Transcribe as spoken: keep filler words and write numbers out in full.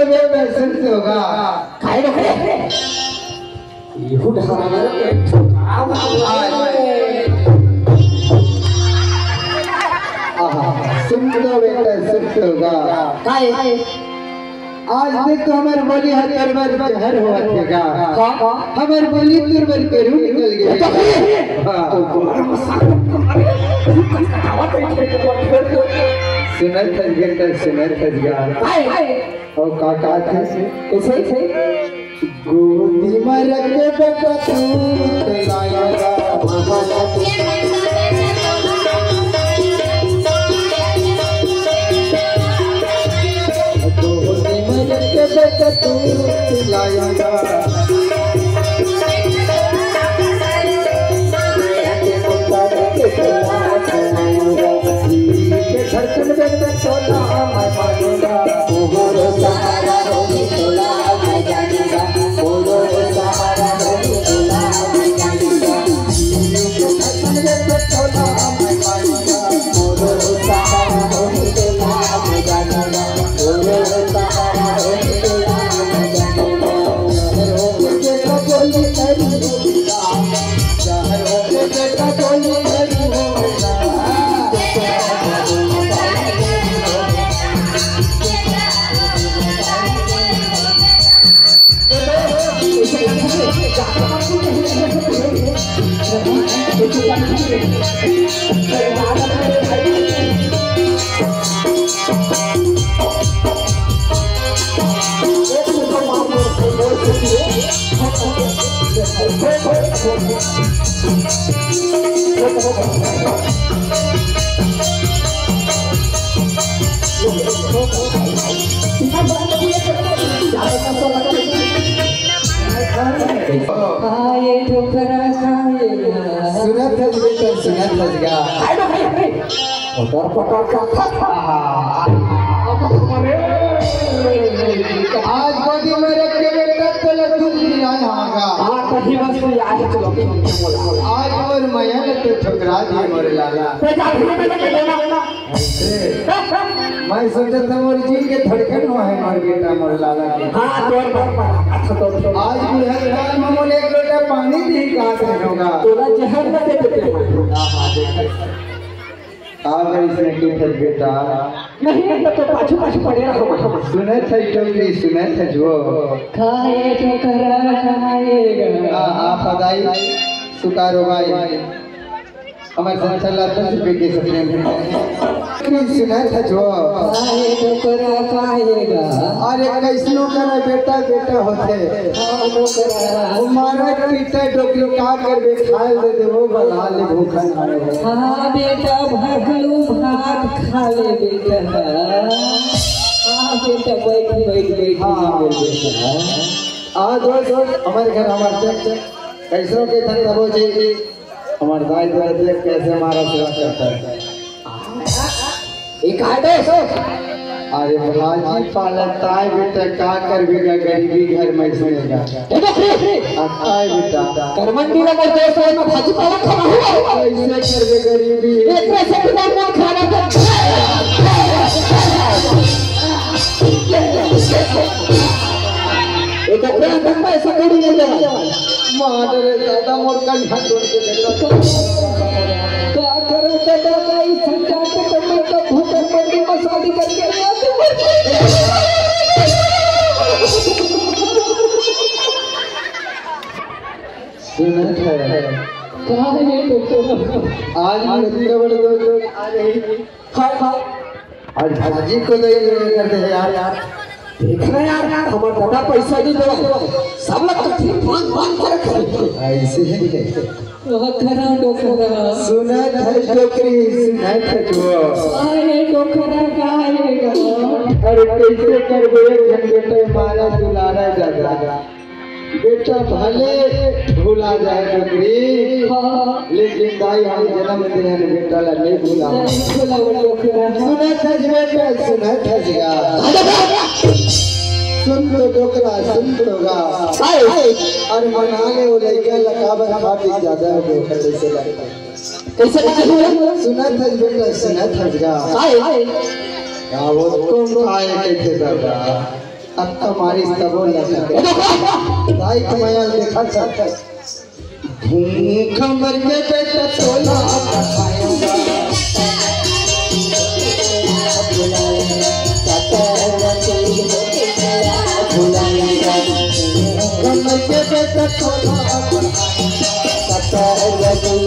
ये महसूस होगा। काय रे? ये हुड हराना रे, ठुकाव। आहा, सुन लो बेटा, सुन होगा। काय? आज तक तो हमर बोली हर तरबर जहर होवत हे गा। हाँ? हमर बोली तुरबर के रूह निकल गे। तो फिर? हाँ। तो दोबारा मसाला तुम्हारे, तू कचकचावा बैठे के बैठे। सुनत हस बेटा, सुनत हस गा। काय? अउ का कहत हे? कइसे? गोदी म रख बेटा तू तलाया। गोदी म रख बेटा तू तलाया। धड़कन बेटा तोला मैं मानूंगा। आए ठोकरा खाएगा। सुनत हस बेटा, सुनत हस गा। पटर पटर करत हे। आज गोदी में रख के बेटा तोला दूध पिलाय हंव गा। हाँ, तभी बस तू याद चलो। आज मोर मया ल तो ठुकरा दिए मोर लाला। मैं सोचत हंव मोर जी के धड़कन होहे मोर बेटा मोर लाला के। हाँ, तोर बाप। अच्छा, तो आज बुढ़त काल में मोला एक लोटा पानी दिही कहत रहेंव गा। तोला जहर न दे देते। हाँ, हाँ, देख। का करिस ने के थे बेटा? नहीं, नहीं, तो पाछू पाछू पड़े रहो। सुनत हस टोकरी, सुनत हस वो। खाए ठोकरा खाएगा। हाँ, हाँ, पदाई, सुकारो भाई। हमर संसार ला दस रुपये के सपने में। सुनत हस वो। खाए ठोकरा खाएगा। अरे कइसनो करे बेटा, बेटा होथे। हाँ, ठोकरा। वो मारा पीटा डोकरी का करबे, खाए दे दे वो बला ले भूखा ना रहे। हाँ बेटा, भरलू भात खा ले बेटा। हाँ बेटा, बैठ, बैठ, बैठ, हाँ। बैठ बेटा। आ दोस्त, हमर घर, हमर देख, कइसनो के धन दबो जी। हमर दाई ददा देख कइसे मारा सेवा करत हे। ये काय दोस्त? अरे भाजी पालक ताय बेटा, का करबे गा, गरीबी घर में अइसने गा। ए डोकरी! आ, ताय बेटा। करमंडी ला मोर दोस्त हे, मैं भाजी पालक खाना हुआ। कइसे करबे गरीबी? एकरे से बिना ना खाना तो। ये तो कोई अंदर पैसा कौड़ी नहीं लेवा। मार रे दादा, मोर कंधा तोड़ के देखा। का करो दादा, भाई संचार के कमरे का भूत मर गई, मसाली करके आते मर गए। सुनत हस? का हे डॉक्टर? आज भी इतने बड़े लोग आ रहे हैं। हाँ, हाँ। आज भाजी को तो ये करते हैं यार, यार। देख ना यार, हमर दादा पैसा नहीं देवा। सब लोग तो ठीक बांध, बांध के रखे हैं। ऐसे ही है। डोकरा, डोकरा। सुनत हस डोकरी, सुनत हस वो। अरे डोकरा का आएगा? अरे कइसे करबे एक झन बेटे मारा दुलारा दादा। बेटा भले भुला जाए डोकरी, हाँ। लेकिन दाई हम जनम देहन बेटा ला नहीं भुलावा। नहीं भुलावा डोकरा। सुनत हस बेटा, सुनत हस गा। सुन तो डोकरा, सुन तो गा। हाय। अरे मना ले वो लइका ला, काबर खा पी जादा हो गए, कइसे लगता है? कइसे लगता है? सुनत हस बेटा, सुनत हस गा। हाय। का वो तुम खाए कइसे दादा? अक्का मारिस तबो लगा। दाई के मया देखा था। भूख मर के बेटा तोला पठाएगा। भूख मर के बेटा तोला पठाएगा।